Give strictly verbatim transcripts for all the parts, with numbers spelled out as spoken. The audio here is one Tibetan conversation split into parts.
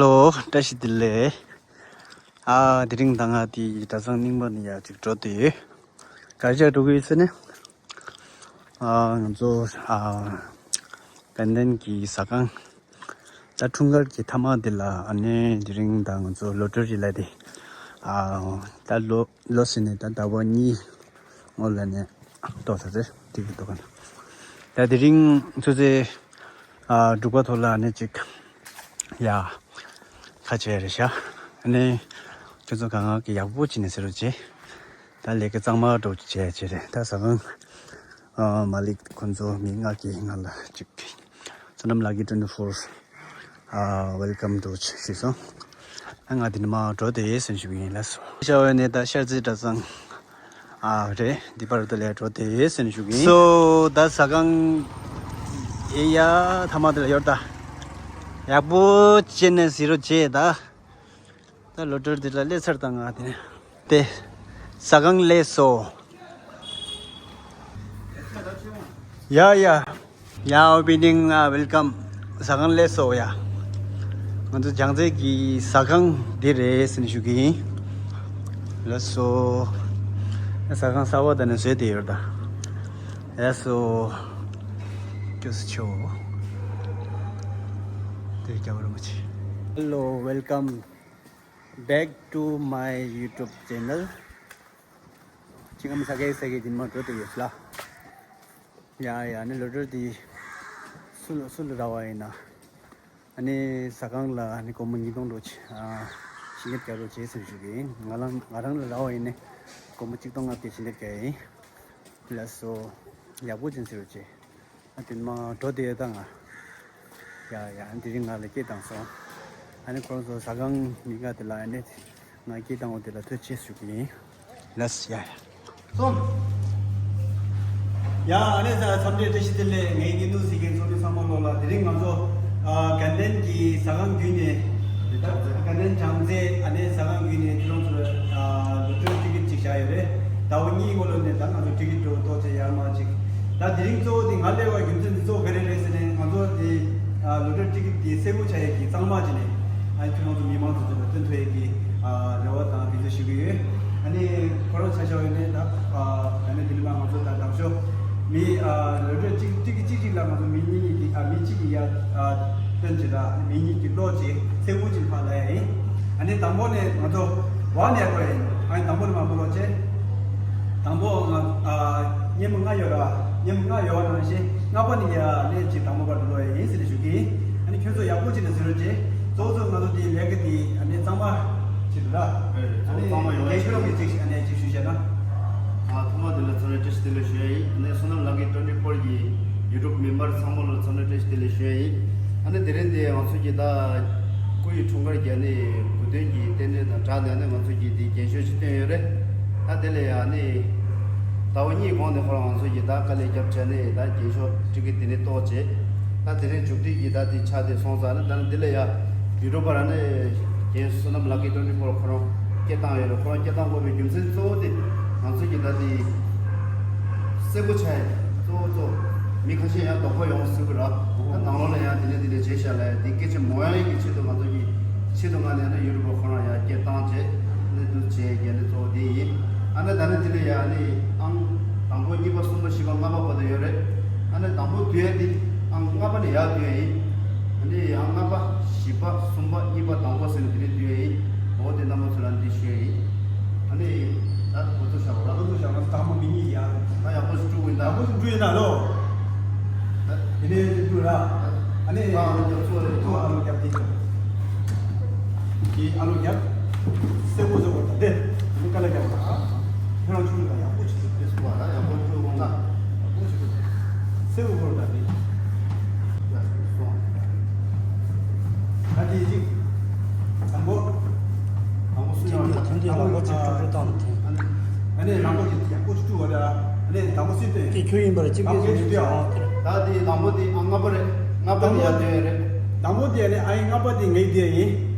ཧེ་ལོ། བཀྲ་ཤིས་བདེ་ལེགས། ཨ། དེ་རིང་ད་ང་དེ་གྲྭ་ཚང་རྙིང་པ་ནས་ཡར་ཅིག་འགྲོ་དེ་ཡོད། ག་རེ་བྱས་འགྲོ་གི་ཡོད་ཟེར་ན། ཨ། ང་ཚོ་ཨ། དགའ་ལྡན་གྱི་ཟ་ཁང་། ད་འཁྲུངས་སྐར་གྱི་མཐའ་མ་དེ་ལ། ཨ་ནི་དེ་རིང་ད་ང་ཚོ་ལོ་ཊ་རི་ལ་དེ། ཨ། ད་ལོ་ལོ་ཟེར་ནས་ད་ཟླ་བ་གཉིས་སྔོན་ལ་ནས་ཏོག་ཙམ་ཟེར་དེ་གི་ཏོག་ཙམ། ད་དེ་རིང་ཆུ་ཚོད་ཨ་དྲུག་པ་ཐོག་ལ་ནས་ཅིག་ཡ། ཁ་ཆེ་རེད་ཤག་ཨ་ནི་ཁྱོད་ཚོ་གང་ག་གི་ཡག་པོ་བྱས་ནས་ཟེར་རོགས་བྱེད། ད་ལས་ཀ་གཙང་མ་འགྲོ་བྱས་བྱས་རེད། ད་ཟ་ཁང་ཨ་མ་ལིག་ཁོང་ཚོ་མི་ལྔ་གིས་ང་ལ་ཅིག་བསོད་ནམས་ལགས་ཀྱིས་ཊུ་ཝེན་ཊི་ཕོར། ཨ། ཝེལ་ཀམ་ཊུ་ཞུས་སོང་། ཨ། ང་འདི་ནས་མར་འགྲོ་དེ་ཟེར་ཞུ་གི་ཡིན། ལགས་སོ། ཤ་བའི་ནས་ད་ཤར་རྩེ་གྲྭ་ཚང་ཨ་རེད། འདི་པར་དུ་ལས་འགྲོ་དེ་ཟེར་ཞུ་གི་ཡིན། སོ་ད་ཟ་ཁང་ཨེ་ཡ་ཐ་མ་དེ་ལ་ཡོད་ད། ཡག་པོ་བྱས་ནས་ཟེར་རོགས་བྱེད་ད། ད་ལོ་ཊ་རི་འདི་ལ་སླེབས་ཚར་དང་ང་དེ་ནས་དེ་ཟ་ཁང་སླེབས་སོང་། ཡ་ཡ། ཡ། ཨོ་པེ་ནིང་ཨ། ཝེལ་ཀམ། ཟ་ཁང་སླེབས་སོང་ཡ། ང་ཚོ་བྱང་རྩེ་གི་ཟ་ཁང་འདི་རེད་ཟེར་ནས་ཞུ་གི་ཡིན། ལགས་སོ། ཟ་ཁང་གསར་པ་ད་ནས་བཟོས་ཏེ་ཡོད་ད། ལགས་སོ། སྐྱོ་སུ་ཆེ་བོ། དེ་རྒྱལ་བ་རིན་པོ་ཆེ། Hello, welcome back to my YouTube channel. ཅི་ཀམ་ས་ཀའི་ས་ཀའི་དེ་ནས་མར་འགྲོ་དེ་ཡོད་ལ། ཡ་ཡ། ཨ་ནི་ལོ་ཊ་རི་དེ་སུ་ལ་སུ་ལ་རག་པ་ཡིན་ན། ཨ་ནི་ཟ་ཁང་ལ་ཨ་ནི་སྒོར་མོ་ཉིས་སྟོང་འགྲོ་ཆེ། ཨ། ཞལ་འདེབས་རྒྱག་རོགས་བྱེད་ཟེར་ཞུ་གི་ཡིན། ང་རང་ང་རང་ལ་རག་པ་ཡིན་ན་སྒོར་མོ་གཅིག་སྟོང་ལྔ་བརྒྱ་ཞལ་འདེབས་རྒྱག་ཡིན། ལགས་སོ། ཡག་པོ་ཅིག་ཟེར་རོགས་བྱེད། ཨ། དེ་ནས་མར་འགྲོ་དེ་ཡོད་ད་ང་། ཡ་ཡ། དེ་རིང་ང་ལ་སྐད་བཏང་སོང་། ཨ་ནི་ཁོ་རང་ཚོ་ཟ་ཁང་མི་འགའ་དེ་ལ་ཨ་ནི་ང་སྐད་བཏང་བ་དེ་ལ་ཐུགས་རྗེ་ཆེ་ཞུ་གི་ཡིན། ལགས་ཡ་ཡ། སོང་། ཡ། ཨ་ནི་ས་འཚམས་འདྲི་བཀྲ་ཤིས་བདེ་ལེགས། ངའི་བརྙན་ཐུང་གཟིགས་མཁན་ཚོགས་མི་ཚང་མ་ལོ་ལ། དེ་རིང་ང་ཚོ་ཨ་དགའ་ལྡན་གྱི་ཟ་ཁང་བརྒྱུད་ནས། དགའ་ལྡན་བྱང་རྩེ་ཨ་ནི་ཟ་ཁང་བརྒྱུད་ནས་ཁྱེད་རང་ཚོར་ཨ་ལོ་ཊ་རི་ཊི་ཀེ་ཊི་ཅིག་བཞག་ཡོད་རེད། ཟླ་བ་གཉིས་སྔོན་ལ་ནས་ད་ང་ཚོ་ཊི་ཀེ་ཊི་འགྲོ་ཏོག་ཙམ་ཡར་མར་ཅིག་ད་དེ་རིང་གཙོ་བོ་དེ་ང་སླེབས་པའི་རྒྱུ་མཚན་དེ་གཙོ་བོ་ག་རེ་རེད་ཟེར་ན། ང་ཚོ་དེ་ཨ་ལོ་ཊ་རི་ཊི་ཀེ་ཊི་དེ་གསལ་པོ་ཆགས་ཡས་ཀྱི་གཙང་མ་བྱས་ནས། ཨ་ནི་ཁྱེད་རང་ཚོ་མི་མང་ཚོ་ཚོ་ལ་སྟོན་ཐུབ་ཡས་ཀྱི་ཨ་རེ་བ་དང་དེ་ཚོ་ཞུ་གི་ཡོད། ཨ་ནི་ཁོ་རང་ཆ་བཞག་ཡོད་ནས་ད་ཨ་ད་ནི་དེ་ནས་མར་ང་ཚོ་ད་དང་ཤོག་མི་ཨ་ལོ་ཊ་རི་ཊི་ཀེ་ཊི་གཅིག་གཅིག་གཅིག་ལ་ང་ཚོ་མི་གཉིས་གཉིས་ཀྱི་ཨ་མི་གཅིག་གིས་ཡར་ཨ་སྟོན་བྱེད་ད། མི་གཉིས་ཀྱིས་ཀློག་བྱེད། གསལ་པོ་ཅིག་ཕར་ལ་ཡ་ཡིན། ཨ་ནི་དང་པོ་ནས་ང་ཚོ་ཝན་ནས་ཡར་འགྲོ་ཡ་ཡིན། ཨ་ནི་དང་པོ་ནས་མར་མོ་ལོག་བྱེད། དང་པོ་ང་ཨ་སྙན་མོ་ལྔ་ཡོད་ར། སྙན་མོ་ལྔ་ཡོད་པ་ནང་བཞིན་ལྔ་པ་ནས་ཡར་ལས་ཅིག་དང་པོ་བར་དུ་ཀློག་ཡ་ཡིན་ཟེར་ནས་ཞུ་གི་ཡིན། ཨ་ནི་ཁྱོད་ཚོ་ཡག་པོ་བྱས་ནས་གཟིགས་རོགས་བྱེད། གཙོ་བོ་གཙོ་ང་ཚོ་དེའི་ལས་ཀ་དེ་ཨ་ནི་གཙང་མ་བྱེད་དགོས་ར། ཨ་ནི་གཙང་མ་ཡོང་བ་རྒན་ཁྱོད་རང་གིས་ཅིག་ཨ་ནི་ཅིག་ཞུས་བྱས་ན། ཨ་ཐོག་མ་དེ་ལ་འཚམས་འདྲི་བཀྲ་ཤིས་བདེ་ལེགས་ཞུ་ཡ་ཡིན། ཨ་ནི་བསོད་ནམས་ལགས་ཀྱི་ཊུ་ཝེན་ཊི་ཕོར་གྱི་ཡུ་ཊུབ་མེམ་བར་ཚང་མ་ལ་འཚམས་འདྲི་བཀྲ་ཤིས་བདེ་ལེགས་ཞུ་ཡ་ཡིན། ཨ་ནི་དེ་རིང་འདི་ང་ཚོ་གི་ད་སྐུ་ཡི་འཁྲུངས་སྐར་གྱི་ཨ་ནི་གོ་སྟོན་གྱི་རྟེན་འབྲེལ་དང་སྦྲགས་ནས་ཨ་ནི་ང་ཚོ་གི་འདི་རྒྱན་ཤོག་ཅིག་བཏོན་ཡོད་རེད། ད་དེ་ལ་ཡ་ཨ་ནི་ཟླ་བ་གཉིས་གོང་ནས་ཁོ་རང་ང་ཚོ་གི་ད་དཀའ་ལས་རྒྱབ་བྱས་ནས་ད་རྒྱན་ཤོག་སྤྲི་གི་དེ་ནས་གཏོགས་བྱས། ད་དེ་རིང་མཇུག་སྒྲིལ་གྱི་ད་དེ་ཆ་དེ་སོང་ཙང་ཨ་ནི་ད་ནི་འདི་ལ་ཡ་ཡུ་ཊུབ་པར་ཨ་ནི་རྒན་བསོད་ནམས་ལགས་ཀྱི་ཊུ་ཝེན་ཊི་ཕོར་ཁོ་རང་སྐད་བཏང་ཡོད་རེད། ཁོ་རང་སྐད་བཏང་དགོས་པའི་རྒྱུ་མཚན་གཙོ་བོ་དེ་ང་ཚོ་གི་ད་དེ་གསལ་པོ་ཆགས་ཡ་གཙོ་བོ་གཙོ་བོ་མི་ཁ་ཤས་ཡང་དོགས་པ་ཡོང་སྲིད་གི་ར། ད་ནང་ལོགས་ལ་ཡང་དེ་ནས་དེ་འདྲ་བྱས་བཞག་ལ་ཡ་དེ་སྐད་ཆ་མང་ཡ་གི་ཆེད་དུ་ང་ཚོ་གི་ཆེད་དུ་ང་ནས་ནི་ཡུ་ཊུབ་པར་ཁོ་རང་ཡང་སྐད་བཏང་བྱས་ནས་འདུག་བྱས་རྒྱན་དེ་གཙོ་བོ་དེ་ཡིན། ཨ་ནི་ད་ནི་དེ་ལ་ཡ་ཨ་ནི་ཨང་དང་པོ་གཉིས་པ་གསུམ་པ་བཞི་པ་ལྔ་པ་བར་དུ་ཡོད་རེད། ཨ་ནི་དང་པོ་བསྡུ་ཡ་དེ་ཨང་ལྔ་པ་ནས་ཡར་བསྡུ་ཡ་ཡིན། ཨ་ནི་ཨང་ལྔ་པ་བཞི་པ་གསུམ་པ་གཉིས་པ་དང་པོ་ཟེར་ནས་དེ་ནས་བསྡུ་ཡ་ཡིན། འོ་དེ་རྣམ་པ་ཚོ་ལ་འདི་ཞུ་ཡ་ཡིན། ཨ་ནི་ད་ཁོ་ཚོ་བཞག་རོགས། ཁོ་ཚོ་བཞག་རོགས། དང་པོ་མི་གཉིས་ཡ། ད་ཡག་པོ་ཞིག་བཀྲུ་ཡིན་ད། ཡག་པོ་ཞིག་བཀྲུ་ཡིན་ད་ལོ། དེ་ནས་དེ་དུས་ལ། ཨ་ནི། ཨ་ལོ་རྒྱབ་ཚོ་རེད། ཨ་ལོ་རྒྱབ་དེ། དེ་ཨ་ལོ་རྒྱབ། སེ་གོ་སེ་གོ་དང་དེ། དེ་ཀ་ལ་རྒྱབ་ལ། ཁྱོད་རང་ཆུང་ལ་ཡག་པོ་ཞིག་བྱེད། དེ་སུ་བ་ལ་ཡག་པོ་ཆུང་ལ། ཡག་པོ་ཞིག་བྱེད། སེ་གོ་གོ་ལ་དེ། ཡ་སོང་། ད་དེ་ཅིག་དང་པོ། དང་པོ་སུ་ཡོང་། ཐོན་དེ་ལག་པ་ཅིག་ཀྲུག་ཀྲུག་བཏང་ནས་ཐོན། ཨ་ནི་ལག་པ་ཅིག་ཡག་པོ་ཞིག་བཀྲུ་བ་ལ། ཨ་ནི་དང་པོ་སུས་བཏོན། དེ་ཁྱོད་ཡིན་པར་གཅིག་པས་ཟེར་ནས་ཀྱང་དེར། ད་དེ་དང་པོ་དེ་ཨང་ལྔ་པ་རེད། ལྔ་པ་དེ་ཡར་བཏོན་ཡོད་རེད། དང་པོ་དེ་ནི་ཨང་ལྔ་པ་དེ་ངའི་དེ་ཡིན།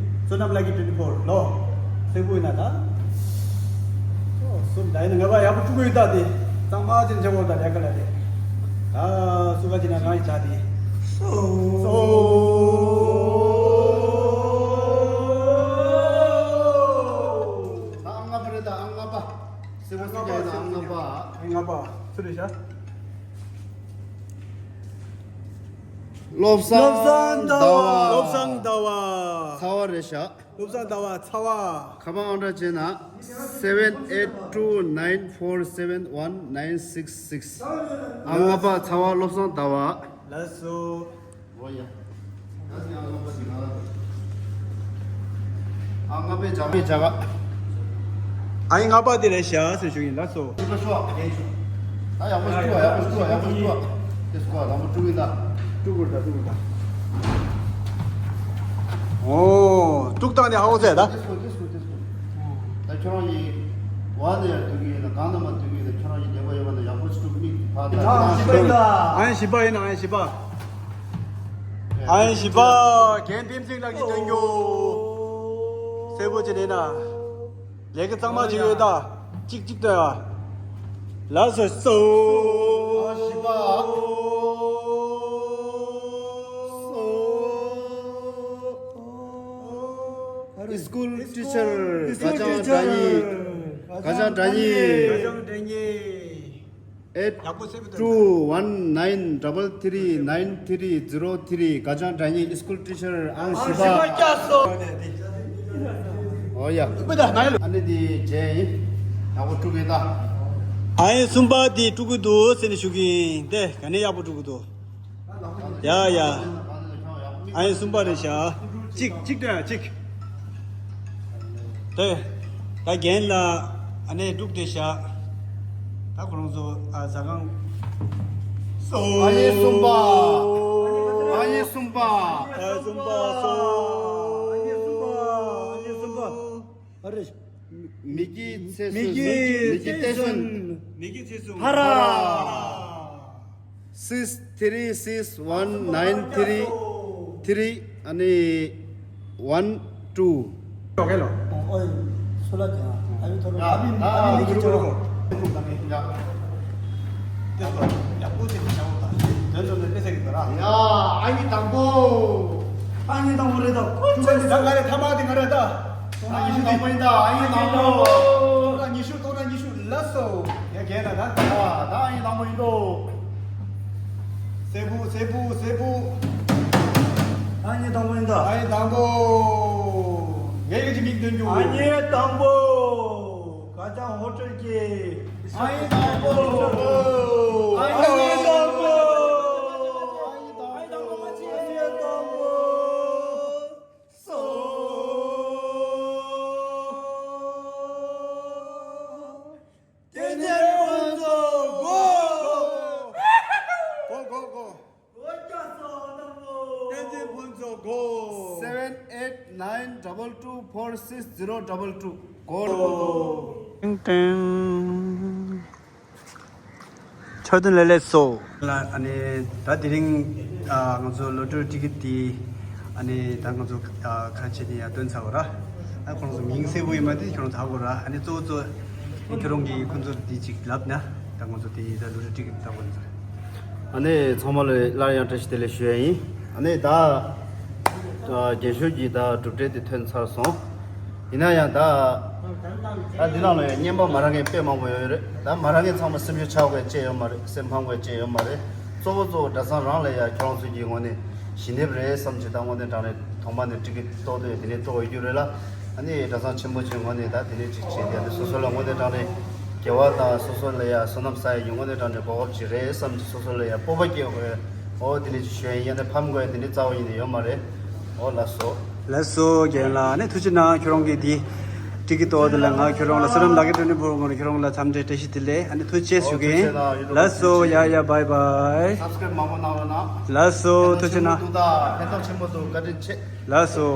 བསོད་ནམས་ལགས་ཀྱི་ཊུ་ཝེན་ཊི་ཕོར་ལོ། སེ་གོ་ཡིན་ན་ད། སོ་སོ་ད་ཡིན་ན་ང་པ་ཡག་པོ་བཀྲུ་གི་ཡོད་ད་དེ། གཙང་མ་ཅན་ཆེ་བོ་ད་ལས་ཀ་ལ་དེ། ད་སུ་ག་ཅིག་ན་རང་ཡི་ཆ་དེ། སོ། བློ་བཟང་ཟླ་བ། བློ་བཟང་ཟླ་བ། ཚ་བ་རེད་ཤག་བློ་བཟང་ཟླ་བ་ཚ་བ། ཁ་པར་ཨང་གྲངས་བྱས་ན་seven eight two nine four seven one nine six six། ཨ་ལྔ་པ་ཚ་བ་བློ་བཟང་ཟླ་བ། ལགས་སོ། ཨོ་ཡ། ཨ་ལྔ་པའི་བྱ་བའི་བྱ་བ། ཨ་ཡི་ལྔ་པ་དེ་རེད་ཤག་ཟེར་ཞུ་ཡིན། ལགས་སོ། ཅི་ལ་ཤོག་ད་ཡག་པོ་ཞིག་བཀྲུ་བ། ཡག་པོ་ཞིག་བཀྲུ་བ། ཡག་པོ་ཞིག་བཀྲུ་བ། དེ་སུ་བ་ལམ་པོ་བཀྲུ་གི་ད། བཀྲུ་དགོས་ད། བཀྲུ་དགོས་ད། ཨོ། བཀྲུ་སྟངས་དེ་ཧ་གོ་ཚད་ད། དེ་སུ་དེ་སུ་དེ་སུ། ད་ཁྱོད་རང་གིས་བ་ནས་ཡར་བསྡུ་གི་ཡིན་ན། གང་ནས་མ་བསྡུ་གི་ཡིན་ན། ཁྱོད་རང་གིས་བདེ་པོ་ཡོད་པ་ན་ཡག་པོ་ཞིག་བཀྲུ། མིག་ཕར་ད། ཨ་ཡིན་བཞི་པ་ཡིན་ན། ཨ་ཡིན་བཞི་པ། ཨ་ཡིན་བཞི་པ། རྒན་བསྟན་འཛིན་ལགས་ཀྱིས་སྟོན་རྒྱུ། སེར་པོ་ཅི་ནས་ན། ལས་ཀ་གཙང་མ་ཅིག་ཡོད་ད། གཅིག་གཅིག་ལྟོས་ཨ། ལགས་སོ་སོ། ཨ་བཞི་པ། སོ། སི་ཀུལ་ཊི་ཆར་སྐལ་བཟང་དགྲ་ཉེ། སྐལ་བཟང་དགྲ་ཉེ། སྐལ་བཟང་དགྲ་ཉེ། eight two one nine double three nine three zero three། སྐལ་བཟང་དགྲ་ཉེ་སི་ཀུལ་ཊི་ཆར་ཨང་བཞི་པ། ཨོ་ཡ། ཨ་ནི་དེ་རྗེས་ཡིན། ཡག་པོ་བཀྲུ་གི་ད། ཨ་ཡིན་གསུམ་པ་དེ་བཀྲུ་གི་འདུག་ཟེར་ནས་ཞུ་གི་ཡིན། དེ་ག་ནས་ཡག་པོ་བཀྲུ་གི་འདུག་ཡ་ཡ། ཨ་ཡིན་གསུམ་པ་རེད་ཤག་གཅིག་གཅིག་སྟོན་ཡ་གཅིག་དེ། ད་རྒན་ལགས་ཨ་ནེ་འབྲུག་དེ་བཞག་ད་ཁོ་རང་ཚོ་ཨ་ཟ་ཁང་། ཨ་ཡེ་གསུམ་པ། ཨ་ཡེ་གསུམ་པ། ཨ་གསུམ་པ་སོ། ཨ་ཡེ་གསུམ་པ། ཨ་ཡེ་གསུམ་པ། ཨ་རེ། མི་གི་ཚེ་སུན། མི་གི་ཚེ་སུན། མི་གི་ཚེ་སུན། ཧ་ར། six three six one nine three three ཨ་ནི་one two། ཨོ་ཨོ་སུ་ལ་ཀྱང་ཨ་ཡུ་ཐོར་ཡ་ཨ་མི་ཨ་མི་ཨ་མི་གི་ཅོ། ཡ་ཡ་ཨ་ཡི་དང་པོ། ཨ་ཡི་དང་པོ་རེད་ད། ཁོ་ཚོ་ད་ང་རེ་ཐ་མ་དེ་ང་རེ་ད། ཨ་ཡི་དང་པོ་ཡིན་ད། ཨ་ཡི་དང་པོ། ཉི་ཤུ་ཐོག་ན་ཉི་ཤུ་ལ་སོ། ཡ་རྒན་ལ་ད། ཨ་ད་ཨ་ཡི་དང་པོ་ཡིན་དོ། སེར་པོ་སེར་པོ་སེར་པོ། ཨ་ནི་དང་པོ་ཡིན་ད། ཨ་ནི་དང་པོ། ངས་གི་ཅི་མིག་སྟོན་རྒྱུ། ཨ་ནི་དང་པོ། ག་ཅང་ཧོ་ཊལ་གྱི། ཨ་ནི་དང་པོ། ཨ་ནི་དང་པོ། ཨ་ནི་དང་པོ། ཨ་ནི་དང་པོ། སོ། བསྟན་འཛིན་ཕུན་ཚོགས་གོ། གོ་གོ་གོ། བསྟན་འཛིན་ཕུན་ཚོགས་གོ། seven eight nine double two four six zero double two གོ། ཏིང་ཏིང་། འཆར་དོན་ལས་ལས་སོ། ལ་ཨ་ནི་ད་དེ་རིང་ཨ་ང་ཚོ་ལོ་ཊ་རི་ཊི་ཀེ་ཊི་དེ་ཨ་ནི་ད་ང་ཚོ་ཨ་ཁ་ཆེ་ནས་ཡར་བཏོན་ཚར་བ་ར། ཨ་ཁོང་ཚོ་མིང་གསལ་པོ་ཡིན་མ་དེ་ཁྱོད་རང་ཚོ་ཧ་གོ་ར། ཨ་ནི་གཙོ་བོ་གཙོ་ཁྱོད་རང་གིས་ཁོང་ཚོར་དེ་ཅིག་ལབ་ན་ད་ང་ཚོ་དེ་ད་ལོ་ཊ་རི་ཊི་ཀེ་ཊི་ལྟ་བུ་ཡིན་ས་རེད། ཨ་ནི་ཚང་མ་ལ་སླར་ཡང་བཀྲ་ཤིས་བདེ་ལེགས་ཞུ་ཡ་ཡིན། ཨ་ནི་ད་རྒན་ཤོས་ཀྱི་ད་གྲུབ་འབྲས་དེ་ཐོན་ཚར་སོང་། ཡིན་ན་ཡང་ད་ད་འདི་ནང་ལ་ཡང་རྔན་པ་མ་རག་མཁན་དཔེ་མང་པོ་ཡོད་རེད། ད་མ་རག་མཁན་ཚང་མ་སེམས་ཤུགས་ཆག་དགོས་ཅེས་ཡོད་མ་རེད། སེམས་ཕམ་དགོས་ཅེས་ཡོད་མ་རེད། གཙོ་བོ་གཙོ་བོ་གྲྭ་ཚང་རང་ལ་ཡང་ཁྱོད་རང་ཚོ་གི་ངོས་ནས་ཞི་གནས་རེད་བསམ་གྱི་ད་དངོས་གནས་དྲང་གནས་ཐོག་མ་ནས་ཊི་ཀེ་ཊི་གཏོང་དུས་དེ་ནས་གཏོང་འོས་རྒྱུ་རེད་ལ། ཨ་ནི་གྲྭ་ཚང་ཆེན་པོ་ཆེ་ངོས་ནས་ད་དེ་ནས་ཅིག་བྱས་ཏེ་ཨ་ནི་སོ་སོ་ལ་དངོས་གནས་དྲང་གནས་དགེ་བ་དང་སོ་སོ་ལ་ཡང་བསོད་ནམས་བསགས་ཡ་ཡོད། དངོས་གནས་དྲང་གནས་གོ་སྐབས་ཅིག་རེད་བསམ་གྱི་སོ་སོ་ལ་ཡང་སྤོབས་པ་སྐྱེ་དགོས། འོ་དེ་ནས་ཅིག་ཞུ་ཡ་ཡིན། ཡང་ན་ཕམ་དགོས་ཡ་དེ་འདྲའི་རྩ་བ་ཉིད་ནས་ཡོད་མ་རེད། འོ་ལགས་སོ། ལགས་སོ་རྒན་ལགས། ཨ་ནི་ཐུགས་རྗེ་གནང་། ཁྱོད་རང་གིས་འདི་ཊི་ཀེ་ཊི་གཏོང་བ་དེ་ལ་ང་ཁྱོད་རང་ལ་བསོད་ནམས་ལག་ཁྱེར་སྟོན་ནས་འབུལ་དགོས་ན་ཁྱོད་རང་ལ་འཚམས་འདྲི་བཀྲ་ཤིས་བདེ་ལེགས། ཨ་ནི་ཐུགས་རྗེ་ཆེ་ཞུ་གི་ཡིན། ལགས་སོ། ཡ་ཡ་བྷའི་བྷའི། སབ་སི་ཀ་རེབ་མང་པོ་གནང་རོགས་གནང་། ལགས་སོ། ཐུགས་རྗེ་གནང་། ཕན་ཐོགས་ཆེན་པོ་འདུག་ད། ཕན་ཐོགས་ཆེན་པོ་འདུག་བཀའ་དྲིན་ཆེ། ལགས་སོ།